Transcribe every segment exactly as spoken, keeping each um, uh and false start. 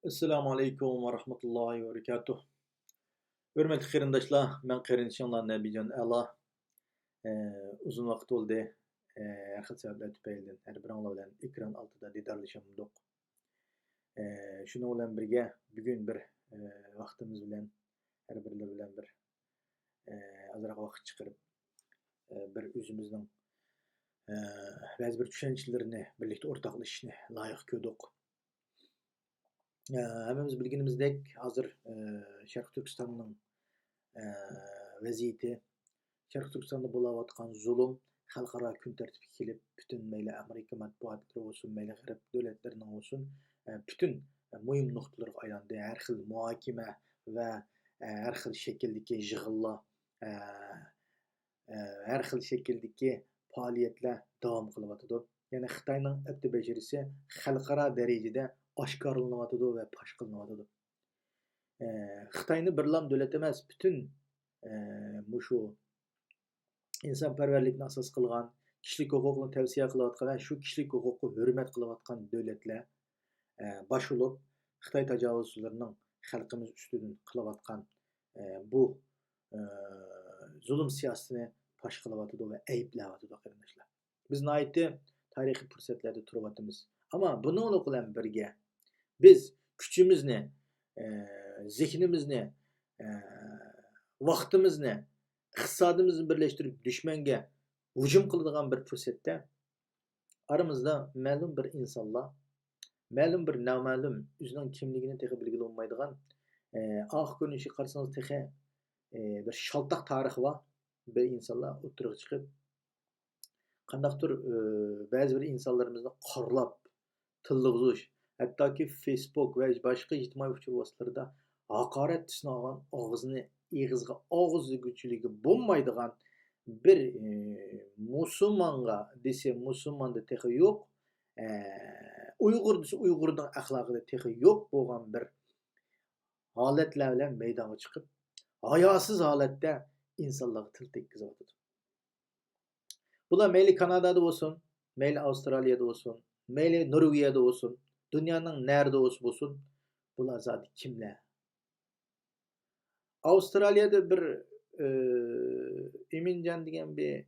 ئەسسالامۇ ئەلەيكۇم ۋە رەھمەتۇللاھى ۋە بەرىكاتۇھ. ھۆرمەتلىك قېرىنداشلار، مەن قېرىندىشىڭلار نەبىجان ئەلا. ئە، ئۇزۇن ۋاقىت بولدى. ئە، ھەر خىل سەۋەبلەر تۈپەيلىدىن ھەر بىرىڭلار بىلەن ئېكران ئالدىدا دىدارلىشالمىدۇق. ئە، شۇنىڭ بىلەن بىرگە، بۈگۈن بىر، ئە، ۋاقتىمىز بىلەن، ھەر بىرلىرى بىلەن بىر، ئە، ئازراق ۋاقىت چىقىرىپ، ئە، بىر ئۆزىمىزنىڭ، ئە، بەزى بىر چۈشەنچىلىرىنى بىرلىكتە ئورتاقلىشىشنى لايىق كۆردۇق. ئە، ھەممىمىز بىلگىنىمىزدەك، ھازىر، ئە، شەرقىي تۈركىستاننىڭ، ئە، ۋەزىيىتى، شەرقىي تۈركىستاندا بولۇۋاتقان زۇلۇم خەلقئارا كۈن تەرتىپكە كېلىپ، پۈتۈن مەيلى ئامېرىكا مەتبۇئاتلىرى بولسۇن، مەيلى غەرب دۆلەتلىرىنىڭ بولسۇن، ئە، پۈتۈن مۇھىم نۇقتىلىرىغا ئايلاندى. ھەر خىل مۇھاكىمە ۋە، ئە، ھەر خىل شەكىلدىكى يىغىنلار، ئە، ئە، ھەر خىل شەكىلدىكى پائالىيەتلەر داۋام قىلىۋاتىدۇ. يەنى خىتاينىڭ ئەپتى بەشىرىسى خەلقئارا دەرىجىدە ئاشكارىلىنىۋاتىدۇ ۋە پاش قىلىنىۋاتىدۇ. ئە، خىتاينى بىرلام دۆلەت ئەمەس، پۈتۈن، ئە، مۇشۇ ئىنسانپەرۋەرلىكنى ئاساس قىلغان، كىشىلىك ھوقۇقنى تەۋسىيە قىلىۋاتقان ۋە شۇ كىشىلىك ھوقۇققا ھۆرمەت قىلىۋاتقان دۆلەتلەر، ئە، باش بولۇپ، خىتاي تاجاۋۇزچىلىرىنىڭ خەلقىمىز ئۈستىدىن قىلىۋاتقان، ئە، بۇ، ئە، زۇلۇم سىياسىتىنى پاش قىلىۋاتىدۇ ۋە ئەيىبلەۋاتىدۇ، قېرىنداشلار. بىز ناھايىتى تارىخىي پۇرسەتلەردە تۇرۇۋاتىمىز. ئەمما بۇنىڭلىق بىلەن بىرگە، بىز كۈچىمىزنى، ئە، زېھنىمىزنى، ئە، ۋاقتىمىزنى، ئىقتىسادىمىزنى بىرلەشتۈرۈپ، دۈشمەنگە ھۇجۇم قىلىدىغان بىر پۇرسەتتە، ئارىمىزدا مەلۇم بىر ئىنسانلار، مەلۇم بىر نامەلۇم، ئۆزىنىڭ كىملىكىنى تېخى بىلگىلى بولمايدىغان، ئە، ئارقا كۆرۈنۈشىگە قارىسىڭىز تېخى، ئە، بىر شالتاق تارىخى بار بىر ئىنسانلار ئوتتۇرىغا چىقىپ، قانداقتۇر، ئە، بەزى بىر ئىنسانلىرىمىزنى قارىلاپ، تىللىغۇزۇش، ھەتتاكى فېيسبۇك ۋە باشقا ئىجتىمائىي ئۇچۇر ۋاسىتىلىرىدا ھاقارەت تىسنالغان، ئاغزىنى ئېغىزغا ئالغۇزىگۈچىلىكى بولمايدىغان بىر، ئى، مۇسۇلمانغا دېسە مۇسۇلماندا تېخى يوق، ئە، ئۇيغۇر دېسە ئۇيغۇرنىڭ ئەخلاقىدا تېخى يوق بولغان بىر ھالەتلەر بىلەن مەيدانغا چىقىپ، ھاياسىز ھالەتتە ئىنسانلارغا تىل تەگكۈزۈۋاتىدۇ. بۇلار مەيلى كانادادا بولسۇن، مەيلى ئاۋسترالىيەدە بولسۇن، مەيلى نورۋېگىيەدە بولسۇن، دۇنيانىڭ نەرىدە بولسا بولسۇن، بۇلار زادى كىملەر؟ ئاۋسترالىيەدە بىر، ئى، ئىمىنجان دېگەن بىر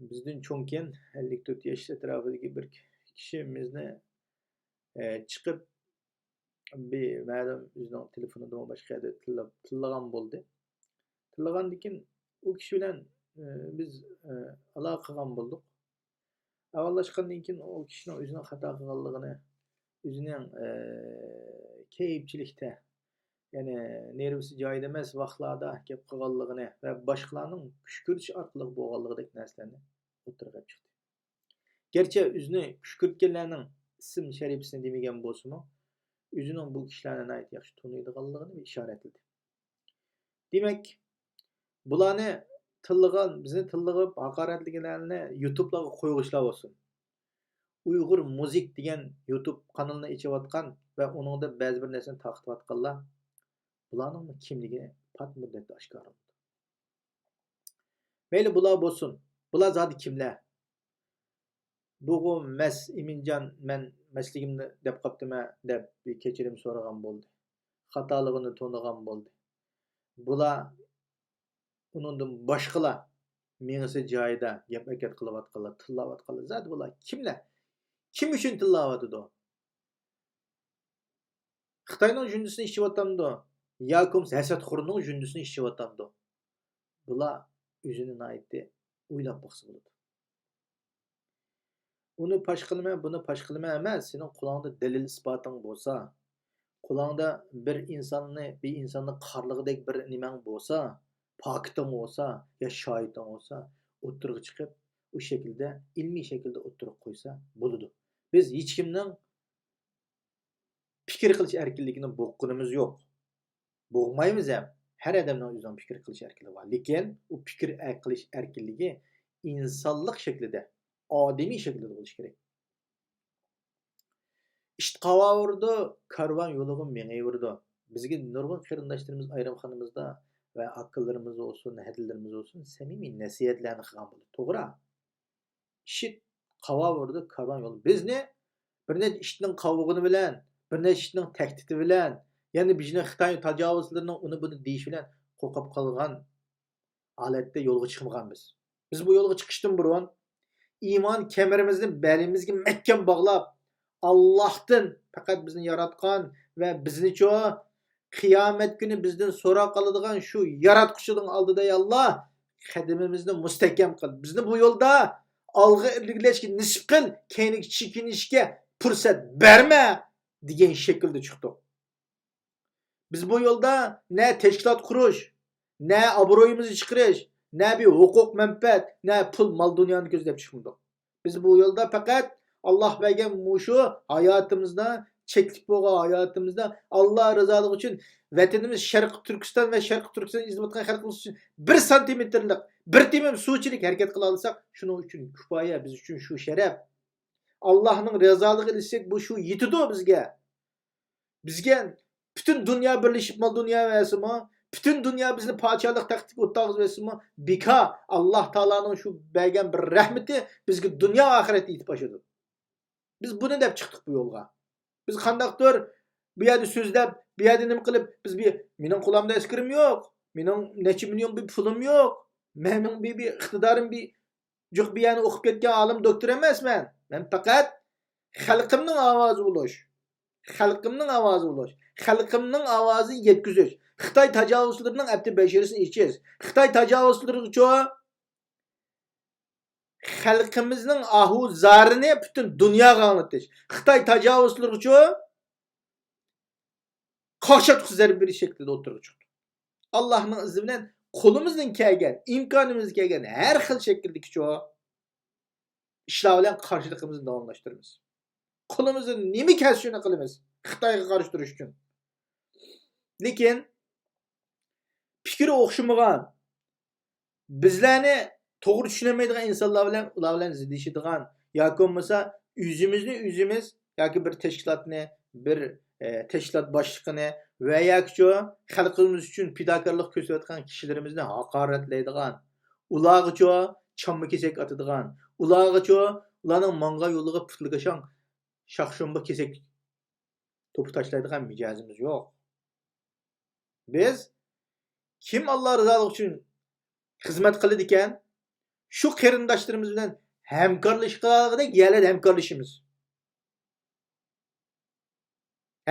بىزدىن چوڭكەن، ئەللىك تۆت ياش ئەتراپىدىكى بىر كىشىمىزنى، ئى، چىقىپ، بىر مەلۇم ئۆزىنىڭ تېلېفونىدىمۇ باشقا يەردە تىللاپ، تىللىغان بولدى. تىللىغاندىن كېيىن ئۇ كىشى بىلەن، ئى، بىز، ئى، ئالاقە قىلغان بولدۇق. ئاۋاللاشقاندىن كېيىن ئۇ كىشىنىڭ ئۆزىنىڭ خاتا قىلغانلىقىنى، ئۆزىنىڭ، ئى، كەيپچىلىكتە، يەنى نېرۋىسى جايىدا ئەمەس ۋاقىتلاردا گەپ قىلغانلىقىنى ۋە باشقىلارنىڭ كۈشكۈرتۈش ئارقىلىق بولغانلىقىدەك نەرسىلەرنى ئوتتۇرىغا ئېلىپ چىقتى. گەرچە ئۆزىنى كۈشكۈرتكەنلەرنىڭ ئىسىم شەرىپىسىنى دېمىگەن بولسىمۇ، ئۆزىنىڭ بۇ كىشىلەرنى ناھايىتى ياخشى تونۇيدىغانلىقىنى ئىشارەتلىدى. دېمەك، بۇلارنى تىللىغان، بىزنى تىللىغىپ ھاقارەتلىگەنلەرنى يۇتۇبلارغا قويغۇچىلار بولسۇن. ئۇيغۇر مۇزىك دېگەن يۇتۇب قانىلىنى ئېچىۋاتقان ۋە ئۇنىڭدا بەزى بىر نەرسىنى تارقىتىۋاتقانلار، بۇلارنىڭمۇ كىملىكى پات مۇددەتتە ئاشكارىلىنىدۇ. مەيلى بۇلار بولسۇن، بۇلار زادى كىملەر؟ بۇغۇ مەس، ئىمىنجان، مەن مەسلىكىمنى دەپ قاپتىمەن دەپ بىر كەچۈرۈم سورىغان بولدى. خاتالىقىنى تونۇغان بولدى. بۇلار، ئۇنىڭدىن باشقىلار، مېڭىسى جايىدا گەپ ھەرىكەت قىلىۋاتقانلار، تىللاۋاتقانلار، زادى بۇلار كىملەر؟ كىم ئۈچۈن تىللاۋاتىدۇ؟ خىتاينىڭ جۈندىسىنى ئىچىۋاتامدۇ؟ ياكى بولمىسا ھەسەتخورنىڭ جۈندىسىنى ئىچىۋاتامدۇ؟ بۇلار ئۆزىنى ناھايىتى ئويلاپ باقسا بولىدۇ. ئۇنى پاش قىلىمەن، بۇنى پاش قىلىمەن ئەمەس، سېنىڭ قولۇڭدا دەلىل ئىسپاتىڭ بولسا، قولۇڭدا بىر ئىنساننى، بىر ئىنساننى قارىلىغۇدەك بىر نېمەڭ بولسا، پاكىتىڭ بولسا يا شاھىتىڭ بولسا، ئوتتۇرىغا چىقىپ، ئۇ شەكىلدە، ئىلمىي شەكىلدە ئوتتۇرىغا قويسا بولىدۇ. بىز ھېچكىمنىڭ پىكىر قىلىش ئەركىنلىكىنى بوغقىنىمىز يوق. بوغمايمىز ھەم. ھەر ئادەمنىڭ ئۆزىنىڭ پىكىر قىلىش ئەركىنلىكى بار. لېكىن ئۇ پىكىر قىلىش ئەركىنلىكى ئىنسانلىق شەكلىدە، ئادىمىي شەكلىدە بولۇشى كېرەك. ئىت قاۋاۋۇرىدۇ، كارۋان يولىغا مېڭىۋېرىدۇ. بىزگە نۇرغۇن قېرىنداشلىرىمىز ئايرىمخانىمىزدا ۋە ئاكىلىرىمىز بولسۇن، ھەدىلىرىمىز بولسۇن، سەمىمىي نەسىھەتلەرنى قىلغان بولدى. توغرا. ئىت قاۋاۋۇرىدۇ، كارۋان يولى. بىزنى بىر نەچچە ئىتنىڭ قاۋىغىنى بىلەن بىر نەچچىنىڭ تەھدىتى بىلەن، يەنە بىر خىتاي تاجاۋۇزچىلىرىنىڭ ئۇنى بۇنى دېيىشى بىلەن قورقۇپ قالغان ھالەتتە يولغا چىقمىغان بىز. بىز بۇ يولغا چىقىشتىن بۇرۇن ئىمان كەمىرىمىزنى بەلىمىزگە مەھكەم باغلاپ، ئاللاھتىن، پەقەت بىزنى ياراتقان ۋە بىزنىچۇ قىيامەت كۈنى بىزدىن سوراق قىلىدىغان شۇ ياراتقۇچىنىڭ ئالدىدا، يا ئاللا، قەدىمىمىزنى مۇستەھكەم قىل. بىزنى بۇ يولدا ئالغا ئىلگىرىلەشكە نېسىپ قىل، كەينىگە چېكىنىشكە پۇرسەت بەرمە، دېگەن شەكىلدە چىقتۇق. بىز بۇ يولدا نە تەشكىلات قۇرۇش، نە ئابرۇيىمىزنى چىقىرىش، نە بىر ھوقۇق مەنپەئەت، نە پۇل مال دۇنيانى كۆزلەپ چىقمىدۇق. بىز بۇ يولدا پەقەت ئاللاھ بەرگەن مۇشۇ ھاياتىمىزدا، چەكلىك بولغان ھاياتىمىزدا ئاللاھ رىزالىقى ئۈچۈن ۋەتىنىمىز شەرقىي تۈركىستان ۋە شەرقىي تۈركىستان ئىزدەۋاتقان خەلقىمىز ئۈچۈن بىر سانتىمېتىرلىق، بىر تېمىم سۇ ئىچىلىك ھەرىكەت قىلالىساق، شۇنىڭ ئۈچۈن كۇپايە، بىز ئۈچۈن شۇ شەرەپ. ئاللاھنىڭ رىزالىقىنى ئىستىسەك، بۇ شۇ يېتىدۇ بىزگە. بىزگە پۈتۈن دۇنيا بىرلىشىپ مال دۇنيا بەرسىمۇ، پۈتۈن دۇنيا بىزنى پادىشاھلىق تەختىگە ئولتۇرغۇزۇپ بەرسىمۇ، بىكار، ئاللاھ تائالانىڭ شۇ بەرگەن بىر رەھمىتى بىزگە دۇنيا ئاخىرەتتە يېتىپ ئاشىدۇ. بىز بۇنى دەپ چىقتۇق بۇ يولغا. بىز قانداقتۇر بۇ يەردە سۆزلەپ، بۇ يەردە نېمە قىلىپ، بىز بىر، مېنىڭ قولۇمدا ئەسكىرىم يوق، مېنىڭ نەچچە مىليون بىر پۇلۇم يوق، مېنىڭ بىر، بىر ئىقتىدارىم بىر جۇق بىر يەرنى ئوقۇپ كەتكەن ئالىم دوكتور ئەمەسمەن. مەن پەقەت خەلقىمنىڭ ئاۋازى بولۇش، خەلقىمنىڭ ئاۋازى بولۇش، خەلقىمنىڭ ئاۋازىنى يەتكۈزۈش، خىتاي تاجاۋۇزچىلىرىنىڭ ئەپتى بەشىرىسىنى ئېچىش، خىتاي تاجاۋۇزچىلىرىغىچۇ خەلقىمىزنىڭ ئاھۇ زارىنى پۈتۈن دۇنياغا ئاڭلىتىش، خىتاي تاجاۋۇزچىلىرىغىچۇ قاقشاتقۇ زەربە بېرىش شەكلىدە ئوتتۇرىغا چىقتى. ئاللاھنىڭ ئىزنى بىلەن قولىمىزدىن كەلگەن، ئىمكانىمىزدىن كەلگەن ھەر خىل شەكىلدىكىچۇ ئىشلار بىلەن قارشىلىقىمىزنى داۋاملاشتۇرىمىز. قولىمىزدىن نېمە كەلسە شۇنى قىلىمىز، خىتايغا قارشى تۇرۇش ئۈچۈن. لېكىن پىكرى ئوخشىمىغان، بىزلەرنى توغرا چۈشىنەلمەيدىغان ئىنسانلار بىلەن، ئۇلار بىلەن زىدلىشىدىغان ياكى بولمىسا ئۆزىمىزنى ئۆزىمىز ياكى بىر تەشكىلاتنى، بىر، ئە، تەشكىلات باشلىقىنى ۋە ياكىچۇ خەلقىمىز ئۈچۈن پىداكارلىق كۆرسىتىۋاتقان كىشىلىرىمىزنى ھاقارەتلەيدىغان، ئۇلارغىچۇ چامما كېسەك ئاتىدىغان، ئۇلارغىچۇ ئۇلارنىڭ ماڭغان يولىغا پۇتلىكاشاڭ شاخشۇمبا كېسەك توپا تاشلايدىغان مىجەزىمىز يوق. بىز كىم ئاللا رىزالىقى ئۈچۈن خىزمەت قىلىدىكەن، شۇ قېرىنداشلىرىمىز بىلەن ھەمكارلىشىدىغۇدەك يەرلەردە ھەمكارلىشىمىز.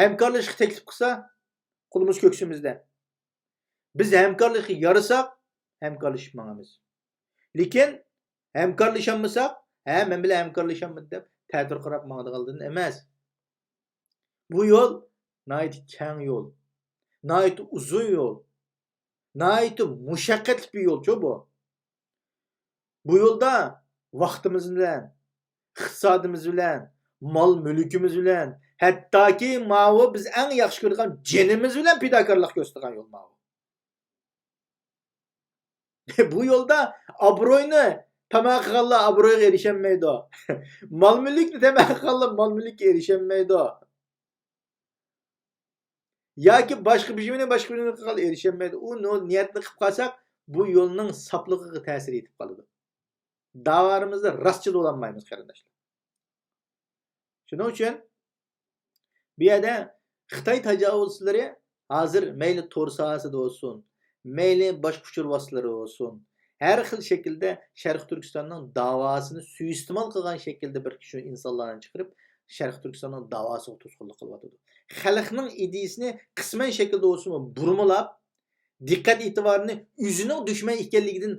ھەمكارلىشىشقا تەكلىپ قىلسا، قولىمىز كۆكسىمىزدە. بىز ھەمكارلىشىشقا يارىساق، ھەمكارلىشىپ ماڭىمىز. لېكىن ھەمكارلىشالمىساق، ھە، مەن بىلەن ھەمكارلىشالمىدى دەپ تەتۈر قاراپ ماڭىدىغانلاردىن ئەمەس. بۇ يول ناھايىتى كەڭ يول، ناھايىتى ئۇزۇن يول، ناھايىتى مۇشەققەتلىك بىر يولچۇ بۇ. بۇ يولدا ۋاقتىمىز بىلەن، ئىقتىسادىمىز بىلەن، مال مۈلكىمىز بىلەن، ھەتتاكى ماۋۇ بىز ئەڭ ياخشى كۆرىدىغان جېنىمىز بىلەن پىداكارلىق كۆرسىتىدىغان يول ماۋۇ. بۇ يولدا ئابرۇينى تاماق قىلغانلار ئابرۇيغا ئېرىشەلمەيدۇ. مال مۈلۈكنى تاماق قىلغانلار مال مۈلۈككە ئېرىشەلمەيدۇ. ياكى باشقا بىر نېمىنى، باشقا بىر نېمىنى قىلغانلار ئېرىشەلمەيدۇ. ئۇ نو-، نىيەتنى قىلىپ قالساق، بۇ يولنىڭ ساپلىقىغا تەسىر يېتىپ قالىدۇ. داۋالىرىمىزدا راستچىل بولالمايمىز، قېرىنداشلار. شۇنىڭ ئۈچۈن بۇ يەردە خىتاي تاجاۋۇزچىلىرى ھازىر مەيلى تور ساھەسىدە بولسۇن، مەيلى باشقا ئۇچۇر ۋاسىتىلىرى بولسۇن، ھەر خىل شەكىلدە شەرقىي تۈركىستاننىڭ داۋاسىنى سۇيىئىستېمال قىلغان شەكىلدە بىر شۇ ئىنسانلارنى چىقىرىپ، شەرقىي تۈركىستاننىڭ داۋاسىغا توسقۇنلۇق قىلىۋاتىدۇ. خەلقنىڭ ئىدىيىسىنى قىسمەن شەكىلدە بولسىمۇ بۇرمىلاپ، دىققەت ئېتىبارىنى ئۆزىنىڭ دۈشمەن ئىكەنلىكىدىن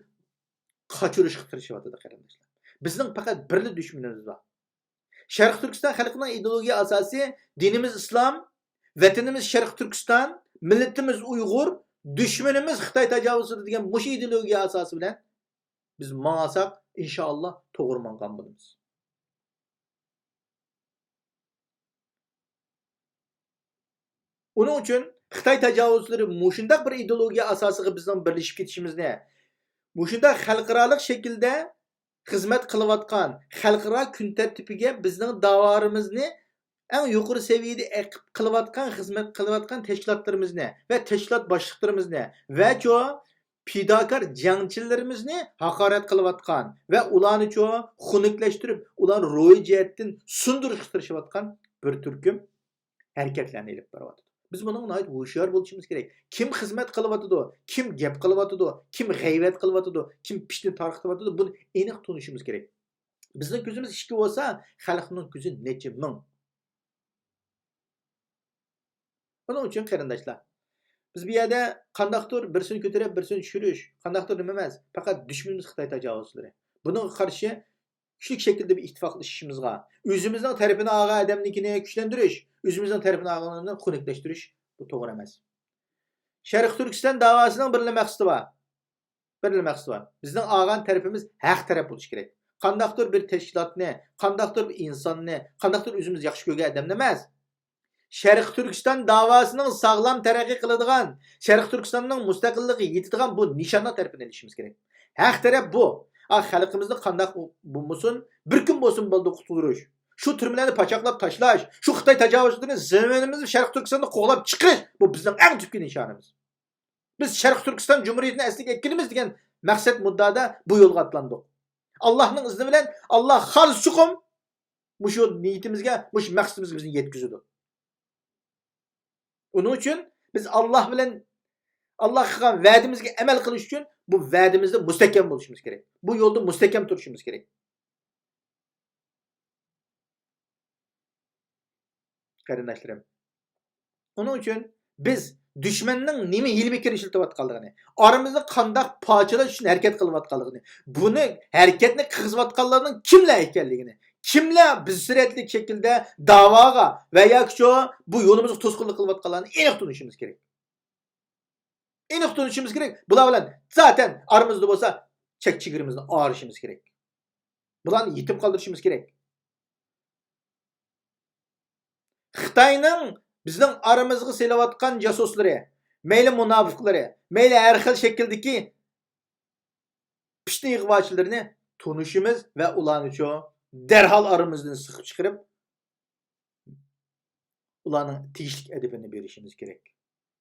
قاچۇرۇشقا تىرىشىۋاتىدۇ، قېرىنداشلار. بىزنىڭ پەقەت بىرلا دۈشمىنىمىز بار. شەرقىي تۈركىستان خەلقىنىڭ ئىدېئولوگىيە ئاساسى، دىنىمىز ئىسلام، ۋەتىنىمىز شەرقىي تۈركىستان، مىللىتىمىز ئۇيغۇر، دۈشمىنىمىز خىتاي تاجاۋۇزچىلىرى دېگەن مۇشۇ ئىدېئولوگىيە ئاساسى بىلەن بىز ماڭساق، ئىنشائاللا توغرا ماڭغان بولىمىز. ئۇنىڭ ئۈچۈن خىتاي تاجاۋۇزچىلىرى مۇشۇنداق بىر ئىدېئولوگىيە ئاساسىغا بىزنىڭ بىرلىشىپ كېتىشىمىزنى، مۇشۇنداق خەلقئارالىق شەكىلدە خىزمەت قىلىۋاتقان، خەلقئارا كۈن تەرتىپىگە بىزنىڭ داۋالىرىمىزنى ئەڭ يۇقىرى سەۋىيەدە ئېقىپ قىلىۋاتقان، خىزمەت قىلىۋاتقان تەشكىلاتلىرىمىزنى ۋە تەشكىلات باشلىقلىرىمىزنى ۋە چۇ پىداكار جەڭچىلىرىمىزنى ھاقارەت قىلىۋاتقان ۋە ئۇلارنىچۇ خۇنۈكلەشتۈرۈپ، ئۇلارنى روھىي جەھەتتىن سۇندۇرۇشقا تىرىشىۋاتقان بىر تۈركۈم ھەرىكەتلەرنى ئېلىپ بېرىۋاتىدۇ. بىز بۇنىڭغا ناھايىتى ھوشيار بولۇشىمىز كېرەك. كىم خىزمەت قىلىۋاتىدۇ، كىم گەپ قىلىۋاتىدۇ، كىم غەيۋەت قىلىۋاتىدۇ، كىم پىتنە تارقىتىۋاتىدۇ، بۇنى ئېنىق تونۇشىمىز كېرەك. بىزنىڭ كۆزىمىز ئىككى بولسا، خەلقنىڭ كۆزى نەچچە مىڭ. ئۇنىڭ ئۈچۈن قېرىنداشلار، بىز بۇ يەردە قانداقتۇر بىرسىنى كۆتۈرۈپ، بىرسىنى چۈشۈرۈش، قانداقتۇر نېمە ئەمەس، پەقەت دۈشمىنىمىز خىتاي تاجاۋۇزچىلىرى. بۇنىڭغا قارشى كۈچلۈك شەكىلدە بىر ئىتتىپاقلىشىشىمىزغا، ئۆزىمىزنىڭ تەرىپىنى ئالغان ئادەمنىڭكىنى كۈچلەندۈرۈش، ئۆزىمىزنىڭ تەرىپىنى ئالغانلارنى خۇنۈكلەشتۈرۈش، بۇ توغرا ئەمەس. شەرقىي تۈركىستان داۋاسىنىڭ بىرلا مەقسىتى بار. بىرلا مەقسىتى بار. بىزنىڭ ئالغان تەرىپىمىز ھەق تەرەپ بولۇشى كېرەك. قانداقتۇر بىر تەشكىلاتنى، قانداقتۇر بىر ئىنساننى، قانداقتۇر ئۆزىمىز ياخشى كۆرگەن ئادەمنى ئەمەس. شەرقىي تۈركىستان داۋاسىنىڭ ساغلام تەرەققىي قىلىدىغان، شەرقىي تۈركىستاننىڭ مۇستەقىللىقىغا يېتىدىغان بۇ نىشاننىڭ تەرىپىنى ئېلىشىمىز كېرەك. ھەق تەرەپ بۇ. ئا، خەلقىمىزنى قانداق بولمىسۇن، بىر كۈن بولسۇن بولدى قۇتۇلدۇرۇش. شۇ تۈرمىلەرنى پاچاقلاپ تاشلاش، شۇ خىتاي تاجاۋۇزچىلىرىنى زېمىنىمىزدىن، شەرقىي تۈركىستاننى قوغلاپ چىقىرىش، بۇ بىزنىڭ ئەڭ تۈپكى نىشانىمىز. بىز شەرقىي تۈركىستان جۇمھۇرىيىتىنى ئەسلىگە ئەكېلىمىز دېگەن مەقسەت مۇددىئادا بۇ يولغا ئاتلاندۇق. ئاللاھنىڭ ئىزنى بىلەن، ئاللا خالىس چوقۇم مۇشۇ نىيىتىمىزگە، مۇشۇ مەقسىتىمىزگە بىزنى يەتكۈزىدۇ. ئۇنىڭ ئۈچۈن بىز ئاللا بىلەن، ئاللا قىلغان ۋەدىمىزگە ئەمەل قىلىش ئۈچۈن بۇ ۋەدىمىزدە مۇستەھكەم بولۇشىمىز كېرەك. بۇ يولدا مۇستەھكەم تۇرۇشىمىز كېرەك. قېرىنداشلىرىم، ئۇنىڭ ئۈچۈن بىز دۈشمەننىڭ نېمە ھىيلە-مىكىر ئىشلىتىۋاتقانلىقىنى، ئارىمىزنى قانداق پارچىلاش ئۈچۈن ھەرىكەت قىلىۋاتقانلىقىنى، بۇنى، ھەرىكەتنى قىلغۇزۇۋاتقانلارنىڭ كىملەر ئىكەنلىكىنى، كىملەر بىز سۈرەتلىك شەكىلدە داۋاغا ۋە ياكى شۇ بۇ يولىمىزغا توسقۇنلۇق قىلىۋاتقانلارنى ئېنىق تونۇشىمىز كېرەك. ئېنىق تونۇشىمىز كېرەك. بۇلار بىلەن زاتەن ئارىمىزدا بولسا چەك چېگرىمىزنى ئايرىشىمىز كېرەك. بۇلارنى يېتىم قالدۇرۇشىمىز كېرەك. خىتاينىڭ بىزنىڭ ئارىمىزغا سېلىۋاتقان جاسۇسلىرى، مەيلى مۇناپىقلىرى، مەيلى ھەر خىل شەكىلدىكى پىتنە ئىغۋاچىلىرىنى تونۇشىمىز ۋە ئۇلارنىچۇ دەرھال ئارىمىزدىن سىقىپ چىقىرىپ، ئۇلارنىڭ تېگىشلىك ئەدىپىنى بېرىشىمىز كېرەك.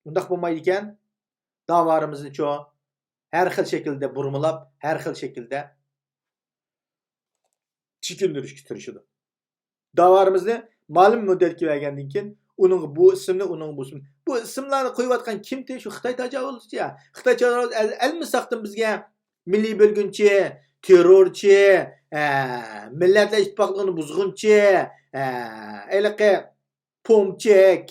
ئۇنداق بولمايدىكەن، داۋارىمىزنىچۇ ھەر خىل شەكىلدە بۇرمىلاپ، ھەر خىل شەكىلدە چېكىندۈرۈشكە تىرىشىدۇ. داۋارىمىزنى مەلۇم مۇددەتكە بەرگەندىن كېيىن، ئۇنىڭغا بۇ ئىسىمنى، ئۇنىڭغا بۇ ئىسىمنى، بۇ ئىسىملارنى قويۇۋاتقان كىمتى؟ شۇ خىتاي تاجاۋۇزچى. خىتاي تاجاۋۇز ئەل-، ئەلمىساقتىن بىزگە مىللىي بۆلگۈنچى، تېررورچى، ئە، مىللەتلەر ئىتتىپاقلىقىنى بۇزغۇنچى، ئە، ھېلىقى پومچەك،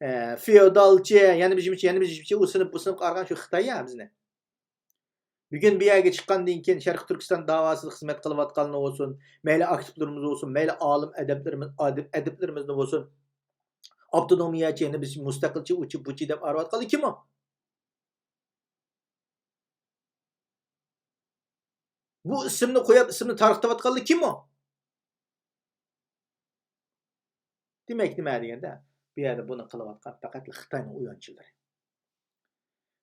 ئە، فېئودالچى، يەنە بىر جىمچى، يەنە بىر جىمچى، ئۇ سىنىپ، بۇ سىنىپقا قارىغان شۇ خىتاي يا بىزنى. بۈگۈن بۇ يەرگە چىققاندىن كېيىن، شەرقىي تۈركىستان داۋاسىدا خىزمەت قىلىۋاتقانلار بولسۇن، مەيلى ئاكتىپلىرىمىز بولسۇن، مەيلى ئالىم ئەدەبلىرىمىز، ئادىب-، ئەدىبلىرىمىزنى بولسۇن، ئاپتونومىيەچى، يەنە بىز مۇستەقىلچى، ئۇچى، بۇچى دەپ ئارىۋاتقانلار كىم ئۇ؟ بۇ ئىسىمنى قويۇپ، ئىسىمنى تارقىتىۋاتقانلار كىم ئۇ؟ دېمەك، نېمە دېگەندە، بۇ يەردە بۇنى قىلىۋاتقان پەقەت خىتاينىڭ ئويۇنچىلىرى.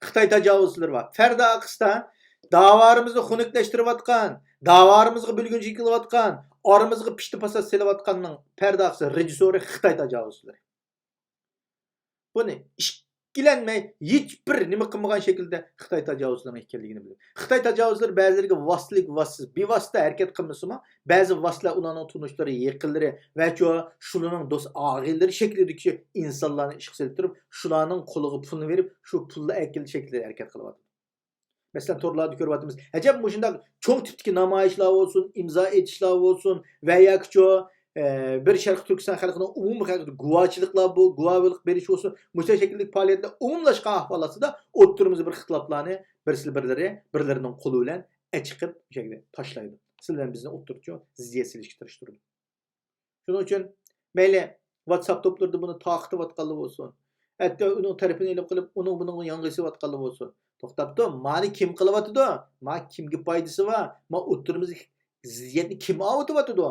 خىتاي تاجاۋۇزچىلىرى بار. پەردە ئارقىسىدا داۋارىمىزنى خۇنۈكلەشتۈرۈۋاتقان، داۋارىمىزغا بۆلگۈنچىلىك قىلىۋاتقان، ئارىمىزغا پىتنە-پاسات سېلىۋاتقاننىڭ پەردە ئارقىسىدا رېژىسسورى خىتاي تاجاۋۇزچىلىرى. بۇنى ئىككىلەنمەي، ھېچبىر نېمە قىلمىغان شەكىلدە خىتاي تاجاۋۇزچىلىرىنىڭ ئىكەنلىكىنى بىلىمىز. خىتاي تاجاۋۇزچىلىرى بەزىلىرىگە ۋاسىتىلىك، ۋاسىتىسىز، بىۋاسىتە ھەرىكەت قىلمىسىمۇ، بەزى ۋاسىتىلەر ئۇلارنىڭ تونۇشلىرى، يېقىنلىرى ۋە شۇ، شۇلارنىڭ دوست ئاغىنىلىرى شەكلىدىكى ئىنسانلارنى ئىشقا سېلىپ تۇرۇپ، شۇلارنىڭ قولىغا پۇلنى بېرىپ، شۇ پۇلنى ئەكېلىش شەكلىدە ھەرىكەت قىلىۋاتىدۇ. مەسىلەن، تورلاردا كۆرۈۋاتىمىز. ئەجەب مۇشۇنداق چوڭ تىپتىكى نامايىشلار بولسۇن، ئىمزا ئېتىشلار بولسۇن ۋە ياكى شۇ، ئە، بىر شەرقىي تۈركىستان خەلقىنىڭ ئومۇمىي خەلقىدە گۇۋاچىلىقلار بۇ، گۇۋاھلىق بېرىش بولسۇن، مۇشۇ شەكىلدىكى پائالىيەتلەر ئومۇملاشقان ئەھۋال ئاستىدا ئوتتۇرىمىزدا بىر ئىختىلاپلارنى بىرسى بىرلىرى، بىرلىرىنىڭ قولى بىلەن ئەچىقىپ، مۇشۇ يەردە تاشلايدۇ. سىلەر بىلەن بىزنى ئوتتۇرىچۇ زىددىيەت سېلىشقا تىرىشتۇرىدۇ. شۇنىڭ ئۈچۈن مەيلى ۋاتساپ توپلىرىدا بۇنى تارقىتىۋاتقانلار بولسۇن، ھەتتا ئۇنىڭ تەرىپىنى ئېلىپ قېلىپ، ئۇنىڭ بۇنىڭغا ياڭ ياسىۋاتقانلار بولسۇن. توختاپ تۇر، مانى كىم قىلىۋاتىدۇ؟ ما كىمگە پايدىسى بار؟ ما ئوتتۇرىمىزدىكى زىددىيەتنى كىم ئاۋۇتۇۋاتىدۇ؟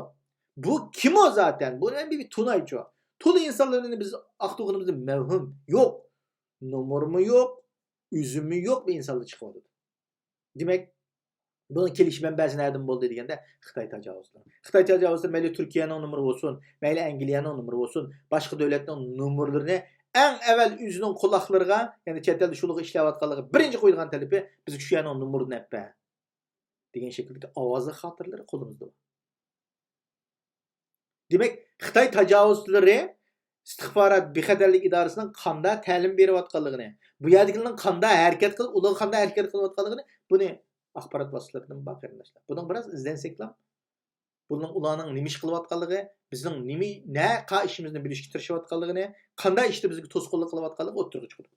بۇ كىم ئۇ زاتەن؟ بۇنى بىر تونايچۇ. تولا ئىنسانلارنى بىز ئاختۇرغىنىمىزدا مەۋھۇم يوق، نومۇرمۇ يوق، ئۆزىمۇ يوق بىر ئىنسانلار چىقىۋاتىدۇ. دېمەك، بۇنىڭ كېلىش مەنبەسى نەدىن بولدى دېگەندە، خىتاي تاجاۋۇزلىرى. خىتاي تاجاۋۇزلىرى مەيلى تۈركىيەنىڭ نومۇرى بولسۇن، مەيلى ئەنگلىيەنىڭ نومۇرى بولسۇن، باشقا دۆلەتنىڭ نومۇرلىرىنى ئەڭ ئەۋەل ئۆزىنىڭ قۇلاقلىرىغا، يەنى چەت ئەلدە شۇلارغا ئىشلەۋاتقانلىقىغا بىرىنچى قويىدىغان تەلىپى، بىزگە شۇ يەرنىڭ نومۇرىنى ئەپ بەر دېگەن شەكىلدىكى ئاۋازلىق خاتىرىلىرى قولىمىزدا بار. دېمەك، خىتاي تاجاۋۇزچىلىرى ئىستىخبارات بىخەتەرلىك ئىدارىسىنىڭ قانداق تەلىم بېرىۋاتقانلىقىنى، بۇ يەردىكىلەرنىڭ قانداق ھەرىكەت قىلىپ، ئۇلارغا قانداق ھەرىكەت قىلىۋاتقانلىقىنى، بۇنى ئاخبارات ۋاسىتىلىرىدىن بار، قېرىنداشلار. بۇنىڭ بىراز ئىزدەنسەكلا، بۇنىڭ، ئۇلارنىڭ نېمە ئىش قىلىۋاتقانلىقى، بىزنىڭ نېمە، نەقە ئىشىمىزنى بىلىشكە تىرىشىۋاتقانلىقىنى، قانداق ئىشتا بىزگە توسقۇنلۇق قىلىۋاتقانلىقى ئوتتۇرىغا چىقىدۇ.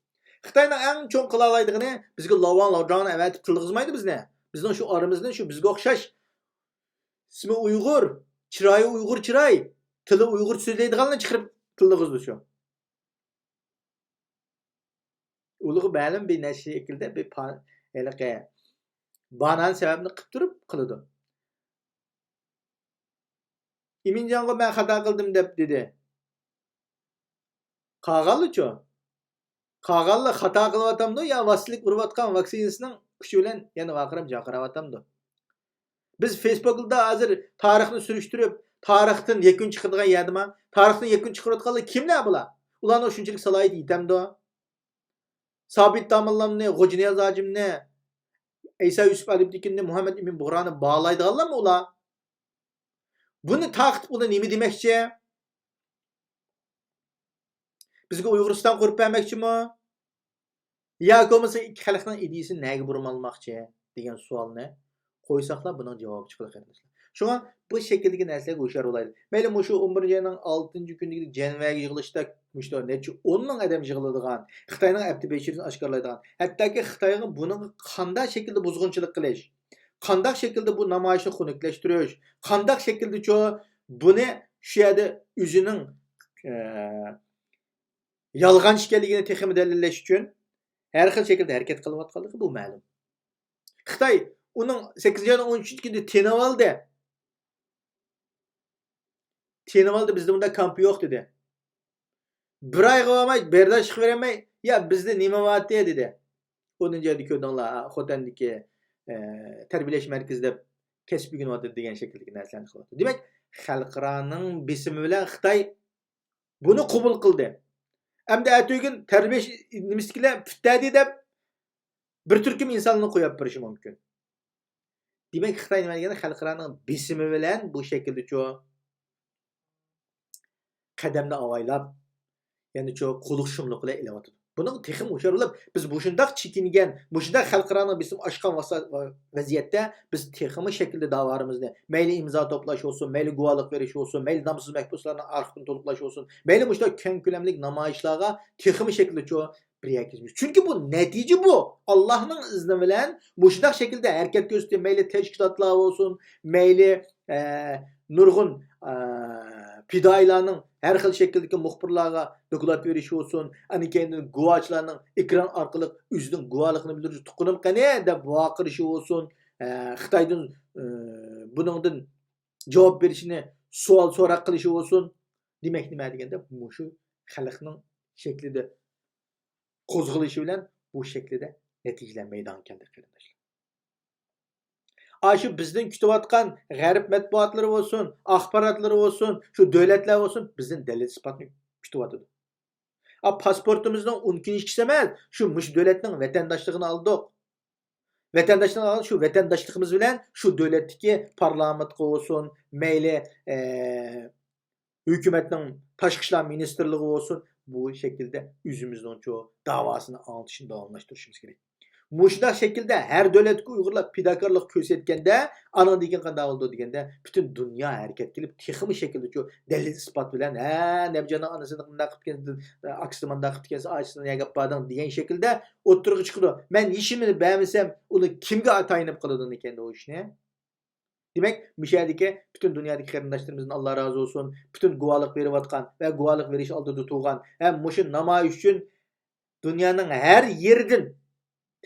خىتاينىڭ ئەڭ چوڭ قىلالايدىغىنى، بىزگە لاۋاڭ لاۋجاڭنى ئەۋەتىپ تىللىغۇزمايدۇ بىزنى. بىزنىڭ شۇ ئارىمىزدىن شۇ بىزگە ئوخشاش ئىسمى ئۇيغۇر، چىرايى ئۇيغۇر چىراي، تىلى ئۇيغۇرچە سۆزلەيدىغانلارنى چىقىرىپ تىللىغۇزىدۇ شۇ. ئۇلىغا مەلۇم بىر نەرسە شەكلىدە بىر پا-، ھېلىقى بانان سەۋەبىنى قىلىپ تۇرۇپ قىلىدۇ. ئىمىنجانغا مەن خاتا قىلدىم دەپ دېدى. قالغانلىچۇ؟ قالغانلار خاتا قىلىۋاتامدۇ يا ۋاسىتىلىك ئۇرۇۋاتقان ۋاكسىنىسىنىڭ كۈچى بىلەن يەنە ۋارقىراپ جارقىراۋاتامدۇ؟ بىز فېيسبوكتا ھازىر تارىخنى سۈرۈشتۈرۈپ، تارىختىن يەكۈن چىقىرىدىغان يەردىما؟ تارىختىن يەكۈن چىقىرىۋاتقانلار كىملەر بۇلار؟ ئۇلارنىڭ شۇنچىلىك سالاھىيىتى يېتەمدۇ؟ سابىت داموللامنى، غوجىنىياز ھاجىمنى، ئەيسا يۈسۈپ ئەلىبدىكىننى، مۇھەممەد ئىمىن بۇغرانى باھالايدىغانلارمۇ ئۇلار؟ بۇنى تارقىتىپ ئۇلار نېمە دېمەكچى؟ بىزگە ئۇيغۇرىستان قۇرۇپ بەرمەكچىمۇ؟ ياكى بولمىسا ئىككى خەلقنىڭ ئىدىيىسىنى نەگە بۇرىمالماقچى دېگەن سوئالنى قويساقلا بۇنىڭ جاۋابى چىقىدۇ، قېرىنداشلار. شۇڭا بۇ شەكىلدىكى نەرسىلەرگە ھوشيار بولايلى. مەيلى مۇشۇ ئون بىرىنچى ئاينىڭ ئالتىنچى كۈنىدىكى جەنۋەگە يىغىلىشتا مۇشۇ نەچچە ئون مىڭ ئادەم يىغىلىدىغان، خىتاينىڭ ئەپتى بېشىرىنى ئاشكارىلايدىغان، ھەتتاكى خىتايغا بۇنىڭغا قانداق شەكىلدە بۇزغۇنچىلىق قىلىش، قانداق شەكىلدە بۇ نامايىشنى خۇنۈكلەشتۈرۈش، قانداق شەكىلدىچۇ بۇنى شۇ يەردە ئۆزىنىڭ، ئە، يالغانچى ئىكەنلىكىنى تېخىمۇ دەلىللەش ئۈچۈن ھەر خىل شەكىلدە ھەرىكەت قىلىۋاتقانلىقى بۇ مەلۇم. خىتاي ئۇنىڭ سەككىزىنچى ئاينىڭ ئون ئۈچىنچى كۈنىدە تېنىۋالدى. تېنىۋالدى، بىزدە بۇنداق كامپ يوق دېدى. بىر ئايغا بارماي، بەرداشلىق بېرەلمەي، يا بىزدە نېمە بارتى دېدى. ئونىنچى ئايدا كۆردۈڭلار، خوتەندىكى، ئە، تەربىيەلەش مەركىزى دەپ كەسىپ ئۆگىنىۋاتىدۇ دېگەن شەكىلدىكى نەرسىلەرنى قىلىۋاتىدۇ. دېمەك، خەلقئارانىڭ بېسىمى بىلەن خىتاي بۇنى قوبۇل قىلدى. ئەمدى ئەتىگۈن تەربىيەلەش نېمىسىدىكىلەر پۈتتەدى دەپ بىر تۈركۈم ئىنسانلارنى قويۇپ بېرىشى مۇمكىن. دېمەك، خىتاي نېمە دېگەندە خەلقئارانىڭ بېسىمى بىلەن بۇ شەكىلدىچۇ قەدەمنى ئاۋايلاپ، يەنىچۇ قۇلۇق شۇملۇق بىلەن ئېلىۋاتىدۇ. بۇنىڭ تېخىمۇ ھوشيار بولۇپ، بىز مۇشۇنداق چېكىنگەن، مۇشۇنداق خەلقئارانىڭ بېسىمى ئاشقان ۋاسا-، ۋەزىيەتتە بىز تېخىمۇ شەكىلدە داۋالىرىمىزنى، مەيلى ئىمزا توپلاش بولسۇن، مەيلى گۇۋاھلىق بېرىش بولسۇن، مەيلى نامسىز مەھبۇسلارنىڭ ئارخىپىنى تولۇقلاش بولسۇن، مەيلى مۇشۇنداق كەڭ كۆلەملىك نامايىشلارغا تېخىمۇ شەكىلدىچۇ بىر يەرگە كېلىشىمىز. چۈنكى بۇ نەتىجە بۇ. ئاللاھنىڭ ئىزنى بىلەن مۇشۇنداق شەكىلدە ھەرىكەت كۆرسىتىپ، مەيلى تەشكىلاتلار بولسۇن، مەيلى، ئە، نۇرغۇن، ئە، پىدائىيلارنىڭ ھەر خىل شەكىلدىكى مۇخبىرلارغا دوكلات بېرىشى بولسۇن، ئاندىن كېيىن گۇۋاچىلارنىڭ ئېكران ئارقىلىق ئۆزىنىڭ گۇۋاھلىقىنى بىلدۈرۈش، تۇغقىنىم قېنى دەپ ۋارقىرىشى بولسۇن، ئە، خىتايدىن، ئە، بۇنىڭدىن جاۋاب بېرىشىنى، سوئال سوراق قىلىشى بولسۇن. دېمەك، نېمە دېگەندە، مۇشۇ خەلقنىڭ شەكلىدە قوزغىلىشى بىلەن بۇ شەكلىدە نەتىجىلەر مەيدانغا كەلدى، قېرىنداشلار. ئاشۇ بىزدىن كۈتۈۋاتقان غەرب مەتبۇئاتلىرى بولسۇن، ئاخباراتلىرى بولسۇن، شۇ دۆلەتلەر بولسۇن، بىزدىن دەلىل ئىسپاتنى كۈتۈۋاتىدۇ. ئا، پاسپورتىمىزنىڭ ئون كۈن ئىچكىسى ئەمەس، شۇ مۇشۇ دۆلەتنىڭ ۋەتەنداشلىقىنى ئالدۇق. ۋەتەنداشلىقنى ئالدۇق، شۇ ۋەتەنداشلىقىمىز بىلەن شۇ دۆلەتتىكى پارلامېنتقا بولسۇن، مەيلى، ئە، ھۆكۈمەتنىڭ تاشقى ئىشلار مىنىستىرلىقى بولسۇن، بۇ شەكىلدە ئۆزىمىزنىڭچۇ داۋاسىنى ئاڭلىتىشنى داۋاملاشتۇرۇشىمىز كېرەك. مۇشۇنداق شەكىلدە ھەر دۆلەتتىكى ئۇيغۇرلار پىداكارلىق كۆرسەتكەندە، ئانىڭدىن كېيىن قانداق بولىدۇ دېگەندە، پۈتۈن دۇنيا ھەرىكەت قىلىپ، تېخىمۇ شەكىلدىچۇ دەلىل ئىسپات بىلەن، ھە، نەبىجاننىڭ ئانىسىنى مۇنداق قىلىپكەنسىز، ئاكىسىنى مۇنداق قىلىپكەنسىز، ئاچىسىنى نەگە ئاپاردىڭ دېگەن شەكىلدە ئوتتۇرىغا چىقىدۇ. مەن ھېچنېمىنى بەرمىسەم، ئۇنى كىمگە تايىنىپ قىلىدۇ ئىكەن ئۇ ئىشنى؟ دېمەك، مۇشۇ يەردىكى پۈتۈن دۇنيادىكى قېرىنداشلىرىمىزدىن ئاللا رازى بولسۇن. پۈتۈن گۇۋاھلىق بېرىۋاتقان ۋە گۇۋاھلىق بېرىش ئالدىدا تۇرغان ھەم مۇشۇ نامايىش ئۈچۈن دۇنيانىڭ ھەر يېرىدىن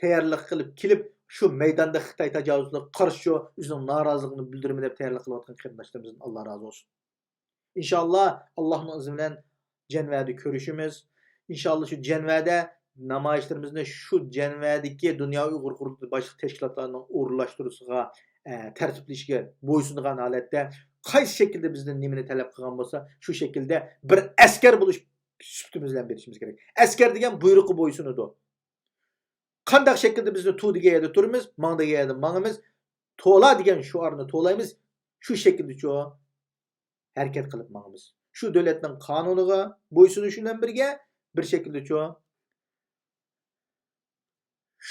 تەييارلىق قىلىپ كېلىپ، شۇ مەيداندا خىتاي تاجاۋۇزچىلىقىغا قارشى ئۆزىنىڭ نارازىلىقىنى بىلدۈرىمەن دەپ تەييارلىق قىلىۋاتقان قېرىنداشلىرىمىزدىن ئاللا رازى بولسۇن. ئىنشاللا، ئاللانىڭ ئىزنى بىلەن جەنۋەدە كۆرۈشىمىز. ئىنشاللا، شۇ جەنۋەدە نامايىشلىرىمىزنى شۇ جەنۋەدىكى دۇنيا ئۇيغۇر قۇرۇلتىيى باشلىق تەشكىلاتلارنىڭ ئورۇنلاشتۇرۇشىغا، ئە، تەرتىپلىشىگە بويسۇنىدىغان ھالەتتە، قايسى شەكىلدە بىزدىن نېمىنى تەلەپ قىلغان بولسا، شۇ شەكىلدە بىر ئەسكەر بولۇش سۈپىتىمىز بىلەن بېرىشىمىز كېرەك. ئەسكەر دېگەن بۇيرۇققا بويسۇنىدۇ. قانداق شەكىلدە بىزنى تۇ دېگەن يەردە تۇرىمىز، ماڭ دېگەن يەردە ماڭىمىز، تولا دېگەن شوئارنى تولايمىز، شۇ شەكىلدىچۇ ھەرىكەت قىلىپ ماڭىمىز. شۇ دۆلەتنىڭ قانۇنىغا بويسۇنۇش بىلەن بىرگە، بىر شەكىلدىچۇ،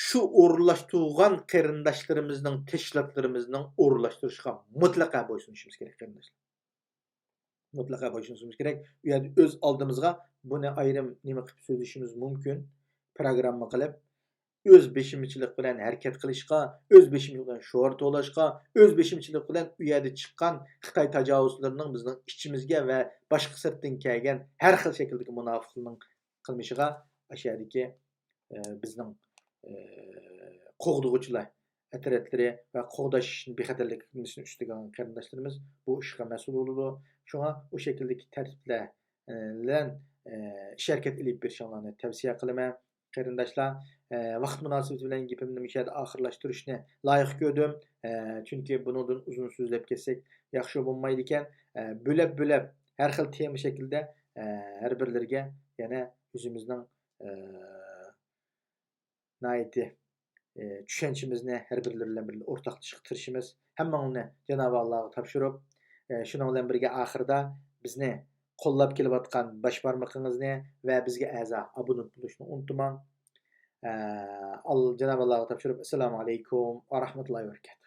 شۇ ئورۇنلاشتۇرغان قېرىنداشلىرىمىزنىڭ، تەشكىلاتلىرىمىزنىڭ ئورۇنلاشتۇرۇشىغا مۇتلەقا بويسۇنۇشىمىز كېرەك، قېرىنداشلار. مۇتلەقا بويسۇنۇشىمىز كېرەك. ئۇ يەردە ئۆز ئالدىمىزغا، بۇنى ئايرىم نېمە قىلىپ سۆزلىشىمىز مۇمكىن، پىروگرامما قىلىپ، ئۆز بېشىمچىلىق بىلەن ھەرىكەت قىلىشقا، ئۆز بېشىمچىلىق بىلەن شوئار توۋلاشقا، ئۆز بېشىمچىلىق بىلەن ئۇ يەردە چىققان خىتاي تاجاۋۇزچىلىرىنىڭ بىزنىڭ ئىچىمىزگە ۋە باشقا سىرتتىن كەلگەن ھەر خىل شەكىلدىكى مۇناپىقلارنىڭ قىلمىشىغا ئاشۇ يەردىكى، ئە، بىزنىڭ، ئە، قوغدىغۇچىلار ئەترەتلىرى ۋە قوغداش بىخەتەرلىك خىزمىتىنى ئۈستىگە ئالغان قېرىنداشلىرىمىز بۇ ئىشقا مەسئۇل بولىدۇ. شۇڭا ئۇ شەكىلدىكى تەرتىپلەر، ئە، بىلەن، ئە، ئىش ھەرىكەت ئېلىپ بېرىشىڭلارنى تەۋسىيە قىلىمەن، قېرىنداشلار. ئە، ۋاقىت مۇناسىۋىتى بىلەن گېپىمنى مۇشۇ يەردە ئاخىرلاشتۇرۇشنى لايىق كۆردۈم. ئە، چۈنكى بۇنىڭدىن ئۇزۇن سۆزلەپ كەتسەك ياخشى بولمايدىكەن. ئە، بۆلەپ-بۆلەپ ھەر خىل تېما شەكلىدە، ئە، ھەر بىرلىرىگە يەنە ئۆزىمىزنىڭ، ئە، ناھايىتى، ئە، چۈشەنچىمىزنى ھەر بىرلىرى بىلەن بىرگە ئورتاقلىشىشقا تىرىشىمىز. ھەممىڭلارنى جانابى ئاللاغا تاپشۇرۇپ، ئە، شۇنىڭ بىلەن بىرگە ئاخىرىدا بىزنى قوللاپ كېلىۋاتقان باش بارمىقىڭىزنى ۋە بىزگە ئەزا، ئابۇنت بولۇشنى ئۇنتۇماڭ. ئە، ئال-، جانابى ئاللاغا تاپشۇرۇپ، ئەسسالامۇ ئەلەيكۇم ۋە رەھمەتۇللاھى ۋە بەرىكاتۇھ.